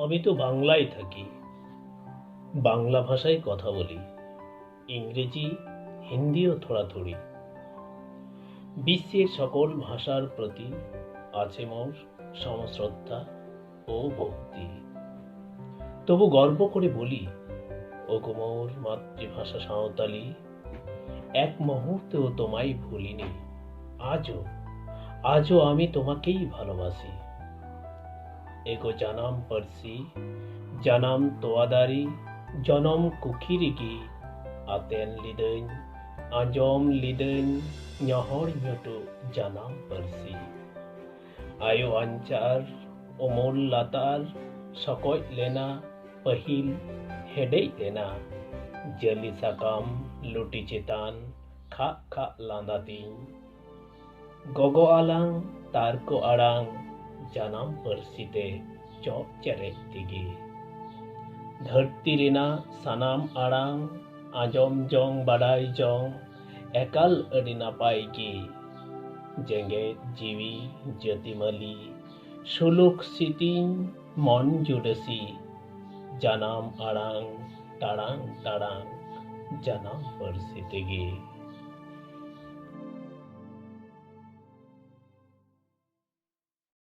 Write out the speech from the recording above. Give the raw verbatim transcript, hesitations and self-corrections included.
আমি তো বাংলায় থাকি, বাংলা ভাষায় কথা বলি, ইংরেজি, হিন্দিও থোড়া থোড়ি। বিশ্বের সকল ভাষার প্রতি আছে মোর সমশ্রদ্ধা ও ভক্তি। তবু গর্ব করে বলি, ওগো মোর মাতৃভাষা সাঁওতালি, এক মুহূর্তেও তোমায় ভুলিনি। আজও, আজও আমি তোমাকেই ভালোবাসি। ᱮᱜᱳ ᱡᱟᱱᱟᱢ ᱯᱟᱹᱨᱥᱤ, ᱡᱟᱱᱟᱢ ᱛᱚᱣᱟ ᱫᱟᱨᱮ, ᱡᱚᱱᱚᱢ ᱠᱩᱠᱷᱤ ᱨᱮᱜᱮ ᱟᱛᱮᱱ ᱞᱤᱫᱟᱹᱧ, ᱟᱸᱡᱚᱢ ᱞᱤᱫᱟᱹᱧ ᱧᱚᱦᱚᱲ ᱧᱩᱴᱩ ᱡᱟᱱᱟᱢ ᱯᱟᱹᱨᱥᱤ᱾ ᱟᱭᱳ ᱟᱧᱪᱟᱨ ᱩᱢᱩᱞ ᱞᱟᱛᱟᱨ ᱥᱚᱠᱚᱡ ᱞᱮᱱᱟ, ᱯᱟᱹᱦᱤᱞ ᱦᱮᱰᱮᱡ ᱞᱮᱱᱟ, ᱡᱟᱹᱞᱤ ᱥᱟᱠᱟᱢ ᱞᱩᱴᱤ ᱪᱮᱛᱟᱱ ᱠᱷᱟᱜ ᱠᱷᱟᱜ ᱞᱟᱸᱫᱟ ᱛᱤᱧ᱾ ᱜᱚᱜᱚ ᱟᱞᱟᱝ ᱛᱟᱨᱠᱚ ᱟᱲᱟᱝ ᱡᱟᱱᱟᱢ ᱯᱟᱹᱨᱥᱤ ᱛᱮ ᱪᱚᱜ ᱪᱮᱨᱮᱡ ᱛᱮᱜᱮ᱾ ᱫᱷᱟᱹᱨᱛᱤ ᱨᱮᱱᱟᱜ ᱥᱟᱱᱟᱢ ᱟᱲᱟᱝ ᱟᱸᱡᱚᱢ ᱡᱚᱝ ᱵᱟᱰᱟᱭ ᱡᱚᱝ ᱮᱠᱟᱞ ᱟᱹᱰᱤ ᱱᱟᱯᱟᱭ ᱜᱮ᱾ ᱡᱮᱜᱮᱛ ᱡᱤᱣᱤ ᱡᱟᱹᱛᱤᱢᱟᱹᱞᱤ ᱥᱩᱞᱩᱠ ᱥᱤᱛᱤᱧ ᱢᱚᱱ ᱡᱩᱰᱟᱹᱥᱤ ᱡᱟᱱᱟᱢ ᱟᱲᱟᱝ ᱴᱟᱲᱟᱝ ᱴᱟᱲᱟᱝ ᱡᱟᱱᱟᱢ ᱯᱟᱹᱨᱥᱤ ᱛᱮᱜᱮ᱾